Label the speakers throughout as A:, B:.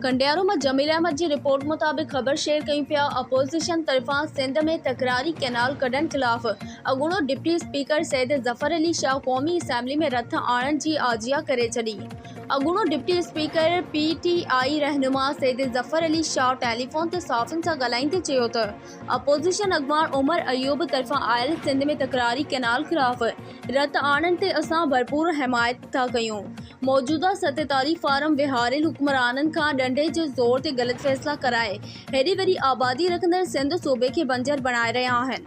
A: ڪنڊيارو مان جميل احمد جي رپورٽ مطابق خبر شيئر ڪيون پيا اپوزيشن طرفان سنڌ ۾ تڪراري ڪئنال ڪڍڻ خلاف اڳوڻو ڊپٽي اسپيڪر سيد ظفر علي شاهه قومي اسيمبلي ۾ رٿ آڻڻ جي آجيان ڪري ڇڏي. اڳوڻو deputy speaker P T I رهنما سيد ظفر علي شاهه ٽيليفون تي صحافين سان ڳالهائيندي چيو ته اپوزيشن اڳواڻ عمر ايوب طرفان آيل سنڌ ۾ تڪراري ڪئنال خلاف رٿ آڻڻ تي اسان ڀرپور حمايت ٿا ڪيون، موجوده ستيتالي فارم ويهاريل حڪمرانن کان ڏنڊي جي زور تي غلط فيصلا ڪرائي هيڏي وڏي آبادي رکندڙ سنڌ صوبي کي بنجر بڻائي رهيا آهن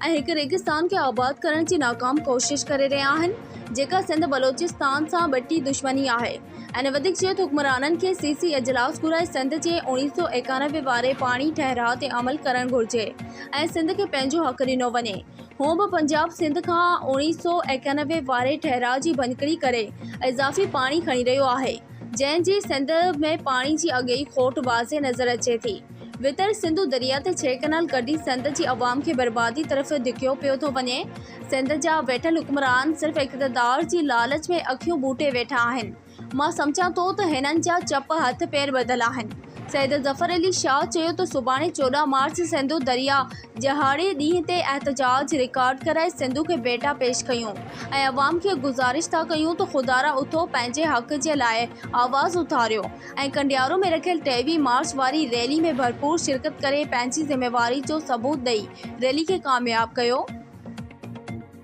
A: ۽ هڪ ريگستان کي آباد ڪرڻ جي ناڪام ڪوشش ڪري رهيا آهن جيڪا سنڌ بلوچستان سان ٻٽي دشمني آهي ۽ وڌيڪ چيو ته حڪمرانن کي سي سي اجلاس گهرائي سنڌ جي 1991 واري پاڻي ٺهراء تي عمل ڪرڻ گهرجي ۽ سنڌ کي پنهنجو حق ڏنو وڃي هونء به پنجاب سنڌ کان 1991 واري ٺهراء جي ڀڃڪڙي ڪري اضافي پاڻي کڻي رهيو آهي جنهن جي سنڌ ۾ پاڻي جي اڳي ئي کوٽ واضح نظر اچي ٿي. ويتر سنڌو درياء تي ڇهه ڪئنال ڪڍي سنڌ جي عوام کي بربادي طرف ڌڪيو پيو ٿو وڃي. سنڌ جا ويٺل حڪمران صرف اقتدار جي لالچ ۾ اکيون ٻوٽي ويٺا آهن. مان سمجهان ٿو ته هنن جا چپ هٿ پير ٻڌل آهن. سيد ظفر علي شاهه چيو ته سڀاڻي 14 مارچ سنڌو درياء ڏهاڙي ڏينهن تي احتجاج رڪارڊ ڪرائي سنڌو کي ڀيٽا پيش ڪيون ۽ عوام کي گذارش ٿا ڪيون ته خدارا اٿو پنهنجي حق جي لاء آواز اٿاريو ۽ ڪنڊيارو ۾ رکيل 23 مارچ واري ريلي ۾ ڀرپور شرڪت ڪري پنهنجي ذميواري جو ثبوت ڏئي ريلي کي ڪامياب ڪيو.